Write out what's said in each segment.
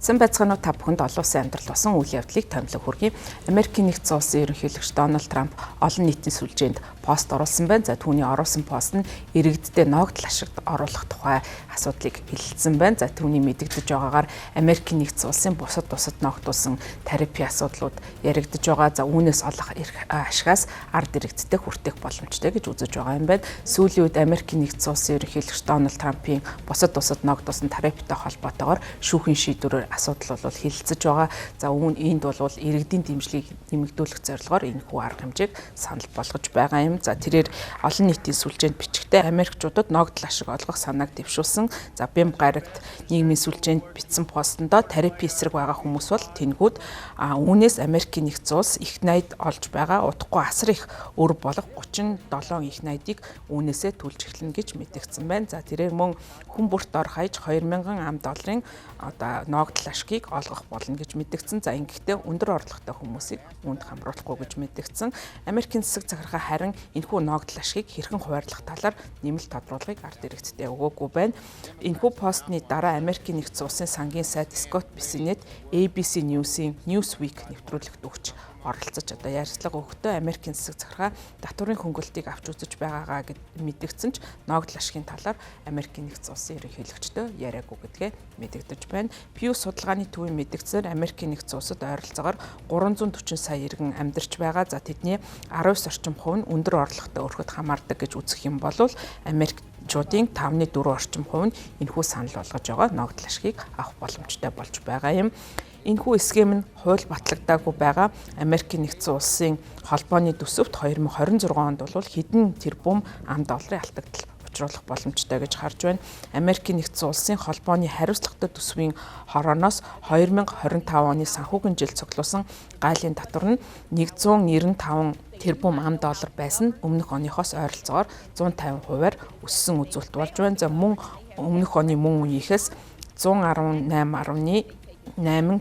Сайн байцгаана уу, та бүхэнд олон улсын амьдрал болсон үйл явдлыг томилог хүргэе. Америкийн нэгдсэн улсын ерөнхийлөгч Дональд Трамп олон нийтийн сүлжээнд пост оруулсан байна. За, түүний оруулсан пост нь иргэддээ ногдол ашигт оруулах тухай асуудлыг хэлэлцсэн байна. За, түүний мэдэгдэж байгаагаар Америкийн нэгдсэн улсын бусад улсад ногдуулсан тарифын асуудлууд яригдж байгаа. За, үүнээс олох ашигаас ард иргэдтэй хүртэх боломжтой гэж үзэж байгаа юм байна. Сүүлийн үед Америкийн нэгдсэн улсын ерөнхийлөгч Дональд Трампын бусад улсад ногдуулсан тарифтай холбоотойгоор шүүхийн шийдвэрээр асуудал бол хэлэлцэж байгаа. За, үүн энд бол иргэдийн дэмжлэгийг нэмэгдүүлэх зорилгоор энэхүү арга хэмжээг санал болгож байгаа юм. За, тэрээр олон нийтийн сүлжээнд бичгтээ Америкчуудад ногдол ашиг олгох санааг дэвшүүлсэн. За, Бямба гарагт нийгмийн сүлжээнд бичсэн постондоо тарифын эсрэг байгаа хүмүүс бол тэнгүүд үүнээс Америкийн нэгдсэн улс их найд олж байгаа удахгүй асар их өр болох 37 их найдыг үүнээсээ түлж эхэлнэ гэж мэдэгдсэн байна. За, тэрээр мөн хүн бүрт ор хаяж 2000 ам долларын одоо ногдол ашгийг олгох болно гэж мэдэгдсэн. За, ингэхдээ өндөр орлоготой хүмүүсийг үүнд хамруулахгүй гэж мэдэгдсэн. Америкийн засаг захиргаа харин энэхүү ногдол ашгийг хэрхэн хуваарлах талаар нэмэлт тодруулгыг ард иргэдтэй өгөөгүй байна. Энэхүү постны дараа Америкийн нэгдсэн улсын сангийн сайд Скотт Бессенет ABC News-ийн Newsweek нэвтрүүлэгт өгч оролцож одоо ярилцлага өгөхдөө Америкийн засаг захиргаа татварын хөнгөлтийг авч үзэж байгаагаа гэд мэдэгдсэн ч ногдол ашигын талаар Америкийн нэгдсэн улсын ерөнхийлөгчдөө яриаггүй гэдгээ мэдэгдэж байна. Pew судалгааны төвийн мэдэгдсээр Америкийн нэгдсэн улсад ойролцоогоор 340 сая иргэн амьдарч байгаа. За, тэдний 19 орчим хувь нь өндөр орлоготой өрхөд хамаардаг гэж үзэх юм бол Америкчуудын 5.4 орчим хувь нь энэхүү санал болгож байгаа ногдол ашгийг авах боломжтой болж байгаа юм. Энэхүү схем нь хууль батлагдаагүй байгаа. Америкийн нэгдсэн улсын холбооны төсөвт 2026 онд бол хэдэн тэрбум ам долларын алдагдал учруулах боломжтой гэж харж байна. Америкийн нэгдсэн улсын холбооны хариуцлагатай төсвийн хорооноос 2025 оны санхүүгийн жил цуглуулсан гайлын татвар нь 195 тэрбум ам доллар байсан өмнөх оныхоос ойролцоогоор 150 хувиар өссөн үзүүлэлт болж байна. За, мөн өмнөх оны мөн үеийнхээс 118.8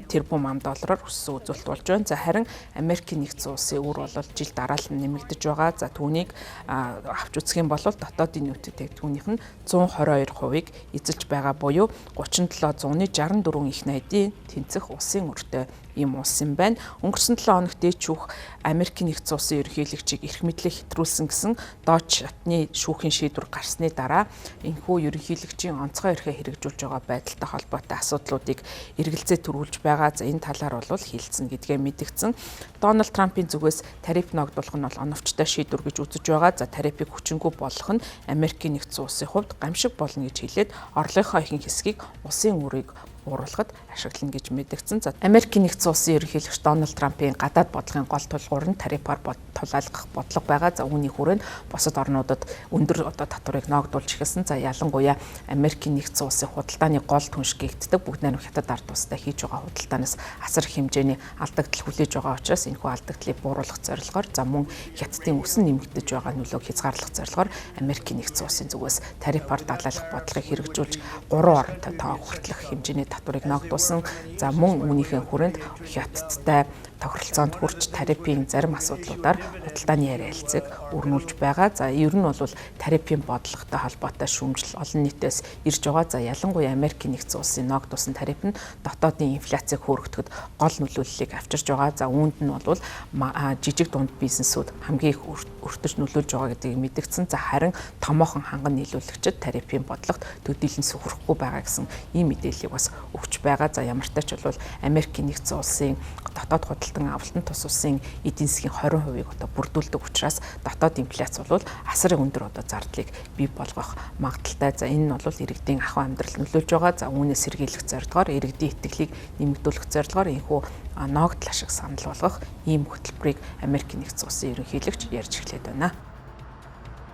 тэрбум ам доллараар өссөн үзүүлэлт болж байна. За, харин Америкийн нэгдсэн улсын үр бол жил дараалан нэмэгдэж байгаа. За, түүнийг авч үзэх юм бол дотоодын нийт бүтээгдэхүүнийх нь 122 хувийг эзэлж байгаа буюу 37.64 их найдын тэнцэх улсын өртөө ийм улс юм байна. Өнгөрсөн 7 хоногт дээд шүүх Америкийн нэгдсэн улсын ерөнхийлөгчийг эрх мэдлээ хэтрүүлсэн гэсэн доод шатны шүүхийн шийдвэр гарсны дараа энэхүү ерөнхийлөгчийн онцгой эрхээ хэрэгжүүлж байгаа байдалтай холбоотой асуудлуудыг эргэлзээ төрүүлж байгаа. За, энэ талаар бол хэлэлцэнэ гэдгээ мэдэгдсэн. Дональд Трампын зүгээс тариф ногдуулах нь бол оновчтой шийдвэр гэж үзэж байгаа. За, тарифыг хүчингүй болгох нь Америкийн нэгдсэн улсын хувьд гамшиг болно гэж хэлээд орлогынхоо ихэнх хэсгийг улсын үрийг бууруулахад ашиглана гэж мэдэгдсэн. За, Америкийн нэгдсэн улсын ерөнхийлөгч Дональд Трампын гадаад бодлогын гол тулгуур нь тарифаар тулаалгах бодлого байгаа. За, үүний хүрээнд бусад орнуудад өндөр одоо татварыг ноогдуулж эхэлсэн. За, ялангуяа Америкийн нэгдсэн улсын худалдааны гол түнш гэгддэг бүгд найрамдах Хятад ард улстай хийж байгаа худалдаанаас асар их хэмжээний алдагдал хүлээж байгаа учраас энэхүү алдагдлыг бууруулах зорилгоор, за, мөн Хятадын өсөн нэмэгдэж байгаа нөлөөг хязгаарлах зорилгоор Америкийн нэгдсэн улсын зүгээс тарифаар далайлах бодлогыг хэрэгжүүлж 3 оронтой тоо хүртэлх хэмжээний татварыг ногдуулсан. За, мөн үүнийхээ хүрээнд Хятадтай тохиролцоонд хүрч тарифын зарим асуудлуудаар худалдааны яриалцыг өрнүүлж байгаа. За, ер нь бол тарифын бодлоготой холбоотой шүүмжил олон нийтээс ирж байгаа. За, ялангуяа Америкийн нэгдсэн улсын ногдуулсан тариф нь дотоодын инфляцийг хөөргөхөд гол нөлөөллийг авчирч байгаа. За, үүнд нь бол жижиг дунд бизнесүүд хамгийн их өртөж нөлөөлж байгаа гэдгийг мэдэгдсэн. За, харин томоохон ханган нийлүүлэгчид тарифын бодлогот төдийлөн сөхөрөхгүй байгаа гэсэн ийм мэдээллийг бас өгч байгаа. За, ямартай ч бол Америкийн нэгдсэн улсын дотоод худалдан авалтан тус улсын эдийн засгийн 20%-ийг одоо бүрдүүлдэг учраас дотоод инфляц бол асар өндөр одоо зардлыг бий болгох магадлалтай. За, энэ нь бол иргэдийн ахуй амьдрал нөлөөлж байгаа. За, үүнээс сэргийлэх зорилгоор, иргэдийн итгэлийг нэмэгдүүлэх зорилгоор энэхүү ногдол ашиг санал болгох ийм хөтөлбөрийг Америкийн нэгдсэн улсын ерөнхийлөгч ярьж эхлээд байна.